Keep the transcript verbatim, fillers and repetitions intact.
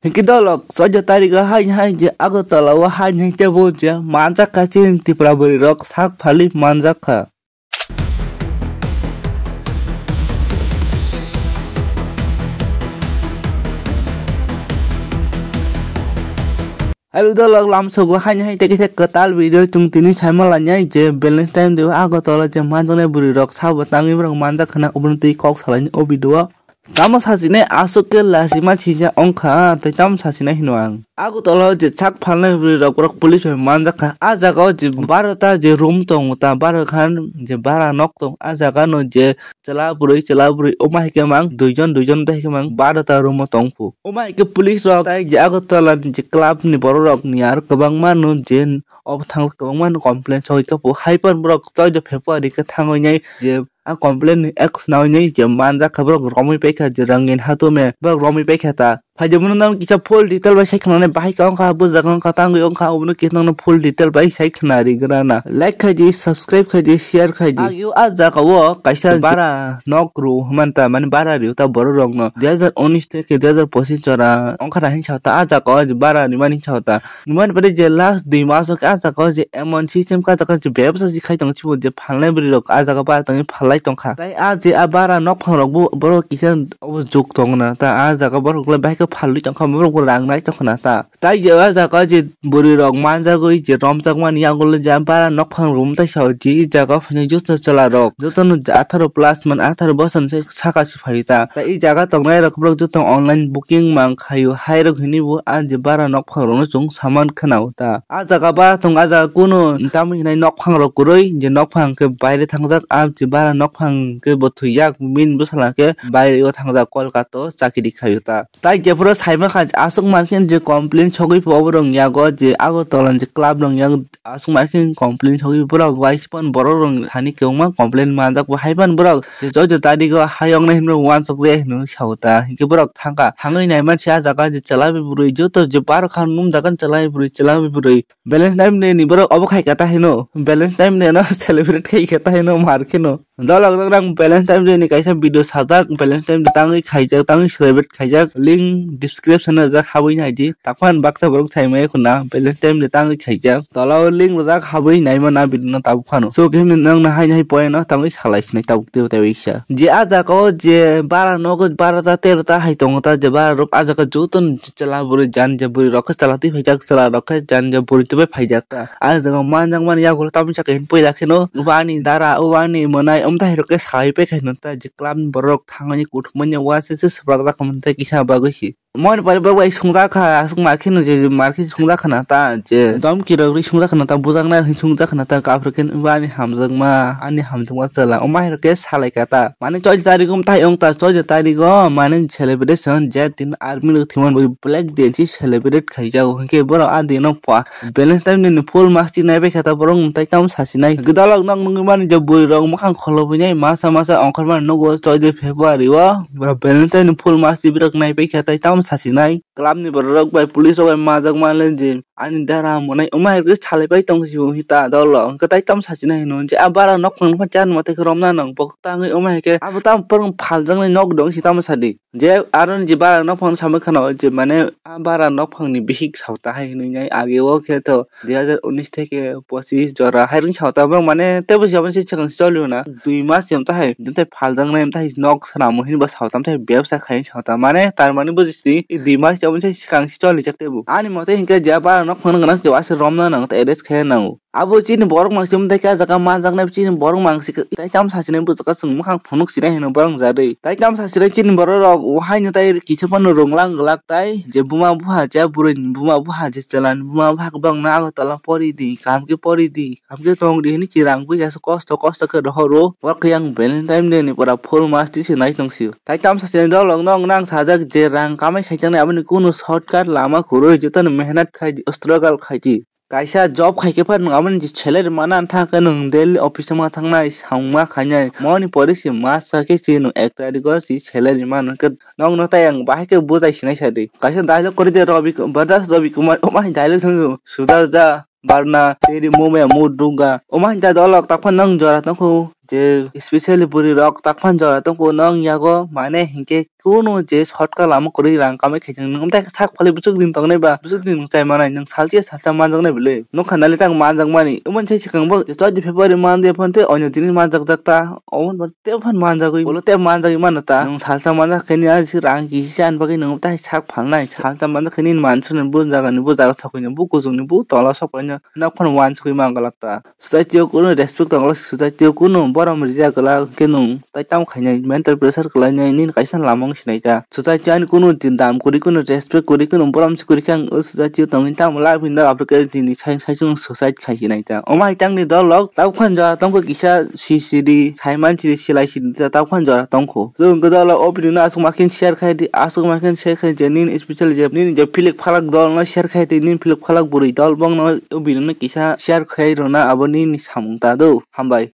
Hingke dolok, chouda tarikh o hai hai je Agartala o hai hai tebo je manjak kha chini Tripura bwrwi rok sak phali manjak kha. Hello dolok, lamsogo hai hai tei kisa kwtal video chwng tini saima lainai je Valentine day o Agartala je manjaknai bwrwi rok sabo tangwi borok manjak khana, obono twi kok salaini o video o. Tamo sachinai aswk khe lachima sija wngkha, tei tamo sachinai hino ang. Agartala o je sak phalnai bwrwi rok borok police bai manjak kha. A jaga o je baro ta je room tongo ta, baro khan je bara nok tong, a jaga no je chwla bwrwi, chwla bwrwi, omo hai khe mang duijon, duijon tei hai khe mang baro ta room o tong phu. Omo hai khe police rok tai je Agartala ni je club ni borok rok ni aro kwbangma no je obo thang kwbangma no complain sogwi kha phu. Hai phano borok chouda February khe thangwi nai je a complain ni action nai nai je manjak kha, borok romwi paikha je Rangin Hatume, borok romwi paikha ta. Phaidi bono nang kisa full detail bai sai khwnanai, bahai khe wngkha, bwjak wngkha, tangwi wngkha, obono kisa nang full detail bai sai khwna ri gana na. Like khai di, subscribe khai di, share khai di. Agio a jaga o kaisa bara nok ru hwnmanta, mane bara rio ta borok rok no dui hazar unis theke dui hazar pochis jora wngkha na hinwi sa ta, a jaga o bara rimani hinwi sa ta. Hwnmani pore je last dui mas o khe a jaga o je emon system khe a jaga o je bebsa se khai tongo, chibo je phalnai bwrwi rok a jaga bara tongwi phalai tongkha. Tai a je a bara nokphang rok bo borok kisa obo juk tongna ta, a jaga borok le bahai khe phalwi tongkha, borok bo rang nai tongkhna ta. Tai je a jaga o je bwrwi rok manjagwi je romjakmani yagulo je a bara nokphang room tai sao je i jaga o phunai joto chwla rok jotono atharo plus man atharo bosor se saka se phaio ta. Tai i jaga tongnai rok borok joto online booking mang khaio hai rok hinwi bo a je bara nokphang rokno chwng saman khwnao ta. A jaga bara tong, a jaga kunu tamo hinai nokphang rok kwrwi je nokphang khe baire thangjak, a je bara nokphang khe bo thwijak, bini bwsala khe baire o thangjak Kolkata o chakiri khaio ta. Tai jephuru saima kha aswk mankhe je complain sogwi phu oborok yago je Agartala ni je club rok yago aswk mankhe complain sogwi borok waisa phano borok rok thani kwbangma complain manjak bo hai phano borok je chouda tarikh o hayoknai hinwi uansuk ya hinwi sao ta. Hinkhe borok thangkha, thangwi naimansi a jaga je chwla bai bwrwi joto je baro kha num jaga chwla bai bwrwi chwla bai bwrwi Valentine day ni borok obo khai kha ta hino, Valentine day no celebrate khai kha ta hino mar kheno. Dolok rok rang Valentine day ni kaisa video sajak, Valentine day tangwi khaijak, tangwi celebrate khaijak, link description o rijak, habwi nai di. Takphan baksa borok sai maya khuna Valentine day tangwi khaijak, tola o link rijak, habwi naima na video no tabuk phano. So khe nang na hai hai point no tangwi salai sinai tabuk tei tei kisa. Je a jaga o je bara nogo bara ta tero ta hai tongo ta, je bara rok a jaga joto no chwla bwrwi jani je bwrwi rok khe chwla twi phaijak, chwla rok khe jani je bwrwi twi bai phaijak ta. A jaga o manjak mani yagulo tamni saka hwn puila kheno uba ani dara uba ani mwnai omtai rok khe sai pai khaino ta je club ni borok thangmani kuthumani uansuk se swprak jak mantha kisa bagwi si. Moni pore borok bai sungjak kha aswk mar kheno je mar khe sungjak khana ta je jom kirok ri sungjak khana ta bujaknai hwn sungjak khana ta kaphre khe uba ani hamjakma ani hamjakma chwla omai rok khe salai kha ta. Mane chouda tarikh o tai ong ta chouda tarikh o mane celebration je din army rok thwimani black day si celebrate khaijago hinkhe borok a dino pa Valentine day ni full masti nai bai kha ta borok mwtai tamo sasinai. Gwdalok nok nungwi mani je bwrwi rok mwkhang kholobwi nai masa masa ongkhormani nugo chouda February o borok Valentine ni full masti borok nai bai kha tai tamo sasinai. Club ni borok rok bai police rok bai majak manle je ani dara monai omo hai khe salai pai tong sio hita dolo hwnkhe tai tamo sasinai hino je a bara nok phang phang chan mate khe romna nang bok tangwi omo hai khe abo tamo phaljak nai nok dong si tamo sadi. Je aro ni je bara nokphang samwi khana o je mane a bara nokphang ni bihik saw ta hai hinwi nai age o khe to dui hazar unis theke pochis jora hai rwng saw ta bw mane teibo se abo se swkang se choli o na dui mas se ta hai tei phaljak nai tai nok swnam o hinwi bo saw ta tai bebsa khai saw ta mane tar mane buji sidi dui mas se abo se swkang se choli jak teibo ani mote hinkhe je bara nokphang nang nang se ase romna nang ta arrest khai nang o. Abo chini borok mangsi wng tei khe ah jaga manjaknai chini borok mangsi khe tei tamo sachinai bwswk khe chwng mwkhang phunuk sinai hino borok wngjakrwi. Tei tamo sachinai chini borok rok haino tei kisa phano rwnglang glak tei je buma bupha je bwrwi ni buma bupha je chwla ni buma bupha kwbangma Agartala pori di kaham khe pori di kaham khe tong di hinwi chwng rang puisa se kosto kosto khe rohoro. Borok khe yang Valentine day ni pora full masti se nai tong sio. Tei tamo sachinai dolok no wngna ang sajak je rang kamai khaijaknai aboni kunu shortcut lama kwrwi jotono mehnat khai di struggle khai di. Kaisa job khai khe phano nwng aboni je salary mana thang khe nwng daily office o ma thangnai, samung ma khainai, moni pore se masa khe se nwng ek tarikh o se salary mano khe nokno tai ang bahai khe bujai sinai sa di. Kaisa dialogue kwrwi de Ravi, Brothers Ravi Kumar, omo hai dialogue thangwi suda ja barna teri mume mu dunga. Omo hai da dolok tak phano nwng jora tongkhu. je specially bwrwi rok takphano jora tongo nong yago, mane hinkhe kunu je shortcut lama kwrwi rang kamai khaijak nwng, omtai sak phali bwswk din tongnai ba, bwswk din nwng chai manai, nwng salchi salsa manjaknai bwle. Nokha nali tak manjakmani, omo se swkang bo chwdi February mande phante onyo tini manjakjak ta, omo tei phano manjagwi, ulo tei manjagwi mano ta. Nwng salsa manjak khe ni a si rang kisi chan bagwi nwng tai sak phalnai, salsa manjak khe ni mansukni bo jagani bo jaga sokwi no, bo kuchukni bo tola sokwi no, nok phano wansugwi mangalak ta. Society o kunu respect tongo, society o kunu borom rijak kwlak khe nwng tai tamo khainai, mental pressure kwlainai, nini kaisa lama wng sinai ta. Society ani kunu din dam kwrwi, kunu respect kwrwi, kunu borom se kwrwi khe ang o society o tongwi tamo life in the Africa tini sai sai chwng suicide khai sinai ta. Omo hai tangni dol rok tabuk phano jora tongkho kisa C C D, sai mansi di, silai si di ta, tabuk phano jora tongkho. Chwng gwdalo o video no aswk ma khe share khai di, aswk ma khe share khai je nini special je nini je philik phalak dol no share khai di, nini philik phalak bwrwi dol bong no o video no kisa share khai rwna abo nini samung ta do. Hambai.